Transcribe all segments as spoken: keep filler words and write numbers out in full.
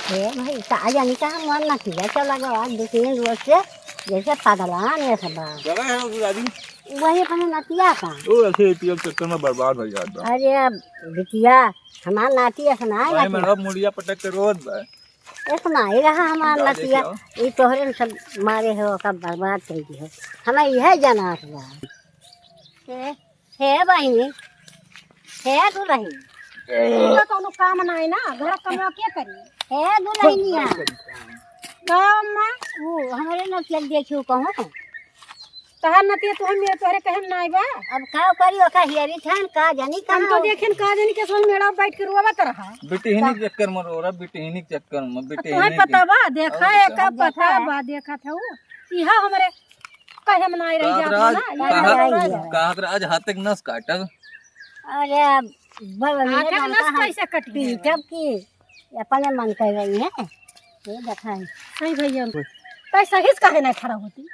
ए भाई, का जानी कहाँ मोर नतिया चला गवा, दो तीन रोज से जैसे पगलान है सब। जगह है वो दादी। वही अपने नतिया का। ओ, ऐसे इतिया के चक्कर में बर्बाद हो जाता। अरे अब बिटिया, हमार नाती ऐसा ना है भाई, नाती। मेरा मुड़िया पटक के रोत बा। ऐसा ना ही रहा हमार का नतिया। देखियो? ई तोहरे में सब मारे हो, का बर्बाद कर दियो। हमें यह जाना बा। ए, हे बहिनी, हे दुलही। इनका कौनो काम नाही ना, घर कमवा के करी? हे दुलहिनिया। का अम्मा? वो हमरे नतिया के देखियो कहूँ। तहार नतिया तो हम तोहरे कहे में नाही बा। अब का करी, ओका हियरी थान, का जानी हम तो कहाँ। देखेन का जानी के सोन मेड़ा बैठ के रोवत रहा। बिटिहिनी के चक्कर में रो रहा, बिटिहिनी के चक्कर में, अब बिटिहिनी तुम्हें के। पता बा, देखा और है का? का अब पता देखा। बा, देखा था वो। इहा हमरे कहे में नाही रही कहत जात रहा, ना, कहत, इहा रही जात। कहत रहा, आज हाथ के नस काटब। अरे, अब बड़ हाथ के नस कैसे कटी है? पीटब की, अपने मन कर रही है। ये देखा है। सही भैया, तो सही से काहे नाही खड़ा होती?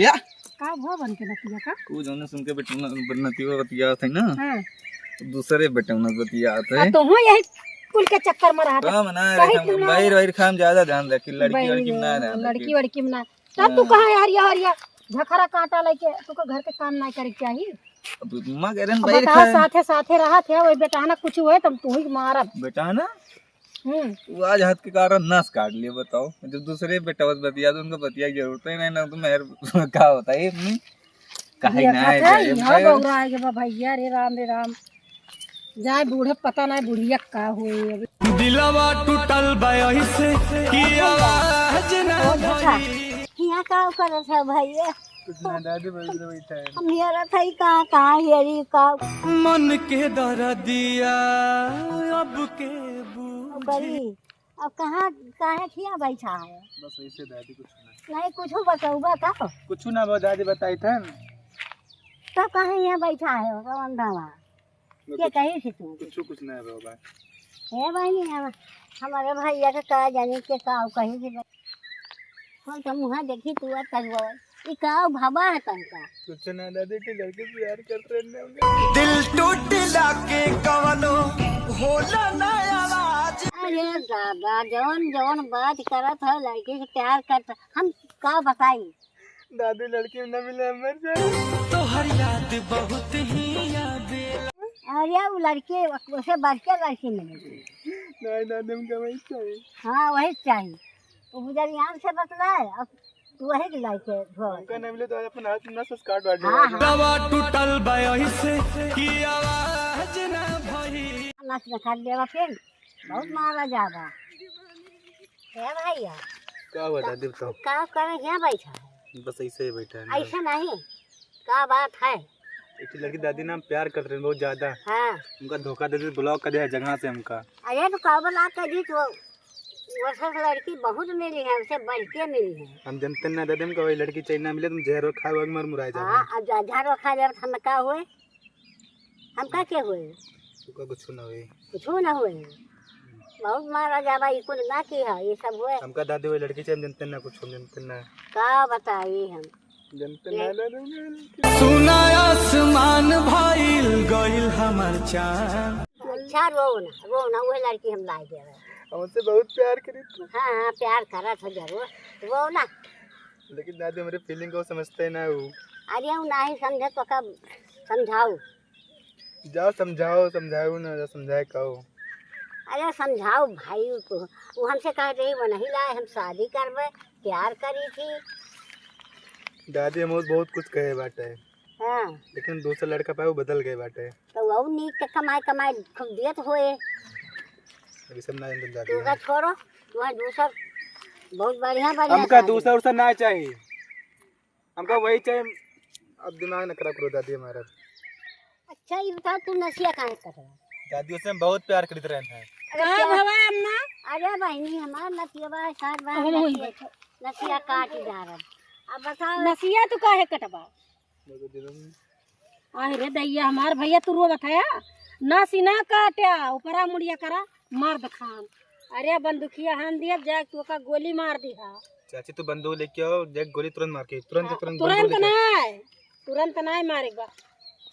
या। का भो बन के नतिया का? वो जौने सुन के बेटौना, नतिया बतिया थे ना। हाँ। दूसरे बेटौना बतिया थे। आ, तो हो यही कुल के चक्कर में रहा था। का मना कहीं रहे, तुम ना बाहर, बाहर खाम ज्यादा ध्यान रखी, लड़की, बाहर, लड़की में ना ध्यान रखी। लड़की, वड़की में ना। तब तू हाँ। कहाँ यार, यार, यार, झखरा कांटा लेके, तू को घर के काम नाही करे के चाही। अब माँ कह रहे हैं, अब बाहर बताओ, खाए। साथे, साथे रहा थे, वही बेटा ना कुछ हुए, तब तू ही मारब। बेटा ना? हम्म। वो आज हाथ के कारण नस काट लिए, बताओ। जब दूसरे बेटा बस बतिया, तो उनको बतिया की जरूरत ही नाही ना, तो मेहर का होता है, हम्म? काहे ये ना है, कथा जाए, ही, हाँ, भाई। बौरा आगे बा भैया, रे राम, रे राम। जाए बूढ़े पता नाही बुढ़िया का होई अभी। दिलवा टूटल बा ऐसे कि आवाज ना ओ देखा, भई। हियाँ का करत है भैया? कुछ ना दादी, बस बैठा है। हम हेरत है कहाँ, कहाँ हेरी का। मन के दरदिया अब के बूझी। करी, अब कहाँ, काहे हियाँ बैठा है? बस ऐसे दादी, कुछ ना। नाही, कुछ बतौबा का? कुछ ना, वो दादी बताई थन। तो काहे हियाँ बैठा है, कौन धावा? के कुछ, कही थी तू? कुछ, कुछ ना बाबा। हे बहिनी, हम, हमरे भैया के का जानी के का कही थी। हम तो मुँह देखी तू आ तरुआ। ई का भवा है तनका? कुछ ना दादी, के लड़के से प्यार करत रहे ना। दिल टूटला के कवनो होला ना आवाज। अरे दादा, जौन, जौन बात करत है, लड़की से प्यार करत, हम का बताई? दादी, लड़की में ना मिले, हम मर जाए। तोहर याद बहुत ही आवे। अरे, वो लड़की, उसे बढ़ के लड़की मिलेगी। नाही दादी, हमका वही चाहिए। हाँ, वही चाहिए। वो गुजरियान से बतलाए, अब तू वही के लड़के ढोल। हमका ना मिले तो आज अपन हाथ में नस काट बांट हाँ, देगा। हाँ। दवा टूटल बा ऐसे कि आवाज ना भई। नस में काट देवा फिर, बहुत मारा जाबा। ए भैया। का हुआ दादी, बताओ। का करे यहाँ बैठा है? बस ऐसे ही बैठा है। ऐसे नहीं, का बात है? एक लड़की दादी ना प्यार करत रहे बहुत ज्यादा। हाँ। उनका धोखा दे दी, block कर दिया है जगह से हमका। अरे तो का block कर दी तो, वैसे तो लड़की बहुत मिली है, उसे बढ़ के मिली है। हम जनते ना दादी, हमका वही लड़की चाहिए ना मिले, तुम जहर खाओ, मर मुराए जाओ। हाँ, अब जहर खा जाए तो हम का हुए? हमका के होई? तुका कुछ ना होई। कुछ ना होई। बहुत मारा जाबा, ई कुल ना की है, ये सब होए। हमका दादी वही लड़की चाहिए, हम जनते ना कुछ, हम जनते ना। का बताई हम? जनते ना दादी। सुना आसमान भइल गइल हमार चाँद। अच्छा, रो ना, रो ना, वही लड़की हम लाई देवे। हमसे बहुत प्यार करी तू। हाँ, हाँ, प्यार करत हो जरूर, रो ना। लेकिन दादी, हमरे feeling को समझते ना हो। अरे, वो नाही समझे तो कब समझाऊ? जाओ समझाओ, समझाओ ना, जाओ समझाए कहो। अरे, समझाओ भाई, वो तो, वो हमसे कह रही, वो नहीं लाए, हम शादी करबे, प्यार करी थी। दादी, हम बहुत कुछ कहे बाटे। हाँ। लेकिन दूसरा लड़का पाए, वो बदल गए बाटे। तो वो नीक के कमाए, कमाए खूब देत होए। अभी सब ना जानते दादी। तू का छोड़ो, वहाँ दूसर बहुत बढ़िया, बढ़िया हमका शादी। दूसर उसर ना चाहिए, हमका वही चाहिए। अब दिमाग न खराब करो दादी हमारा। अच्छा, ये बता, तू नसिया काहे कर रहा? दादी, उससे हम बहुत प्यार करते रहते हैं। अरे का क्या? भवा अम्मा? अरे बहिनी, हमार नसिया बा, सात बार हम वही नसिया, बैठे। नसिया काट जा रहा। अब बताओ। नसिया तू काहे कटबा? अरे दैया, हमार भैया तू रो बताया, ना सीना काट्या, ऊपरा मुड़िया करा, मार दखान। अरे बंदूकिया हान दिया, जाए तू का गोली मार दिहा। चाची, तू बंदूक लेके आओ, देख गोली तुरंत मार के, तुरंत, हाँ, तुरंत तुरंत बंदूक लेके आओ। नाय, तुरंत नाय मारे बा।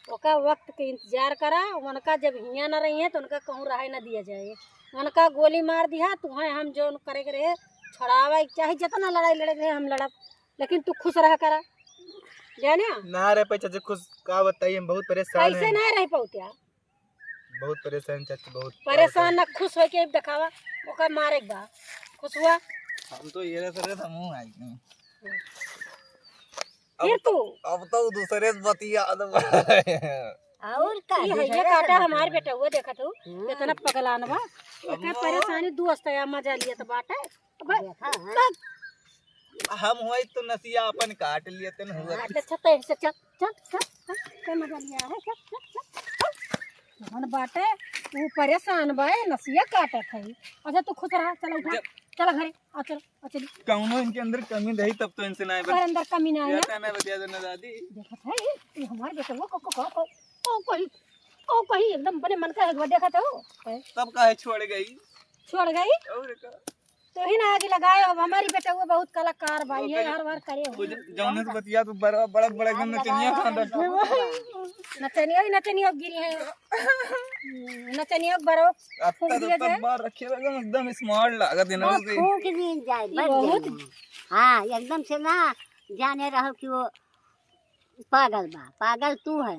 ओका वक्त के इंतजार करा। उनका जब हियाँ न रही है तो उनका कहूँ रहे न दिया जाए। उनका गोली मार दिया, तुहें हम जौन करे के रहे छोड़ावे, चाहे जितना लड़ाई लड़े के रहे हम लड़ब, लेकिन तू खुश रहा करा, जाने? ना रह पाई चाची, खुश का बताई, हम बहुत परेशान कैसे हैं। ना रह पाऊ क्या? बहुत परेशान चाची, बहुत परेशान। ना खुश होके देखावा, ओका मारे के बा। खुश हुआ? हम तो ये रहे सर, हम आई नहीं। फिर अब तू? अब तो दूसरे से बतिया दो। और का ये दूसरे हइये से काटा दूसरे हमार से। बेटा, वो देखत हो, हाँ। कितना पगलान बा। एकर अम्मा। परेशानी दोस्त है, मजा लिया तो बाटे। अब देखा, हाँ। बस। हम होई तो नसिया अपन काट लिए तन हुआ। हाँ, तो अच्छा, तो ऐसे चल, चल, चल, चल, चल, मजा लिया है, चल, चल, चल, चल। जौन बाटे, वो परेशान बा, नसिया काटत है। अच्छा, तू खुश रहा, चल उठा, जब चल घरे, आ चल, आ चल। कौनो इनके अंदर कमी रही तब तो इनसे ना बत-, अगर अंदर कमी ना है। ज्यादा ना बतिया देना दादी। देखत है, ये हमार बेटा, वो को, को, को, को, को कही, को कही, एकदम अपने मन का एक बार देखत हो। तब काहे छोड़ गई? छोड़ गई? और का? तो ही ना आगे लगाए, अब हमारी बेटा वो बहुत कलाकार भाई है, वो हर बार करे हो। वो ज-, जौने से बतिया तो बड़ा, बड़ा, बड़ा एकदम नचनिया खान रखे हो। नचनिया ही नचनिया गिरी है। हम्म, नचनिया बड़ो अब फूंक तक, दिया तब जाए। बार रखे रहे, एकदम smart लागत है ना बहुत उसे। फूंक दी जाए, ये बच बहुत गई। हाँ, एकदम से ना जाने रहो कि वो पागल बा, पागल तू है।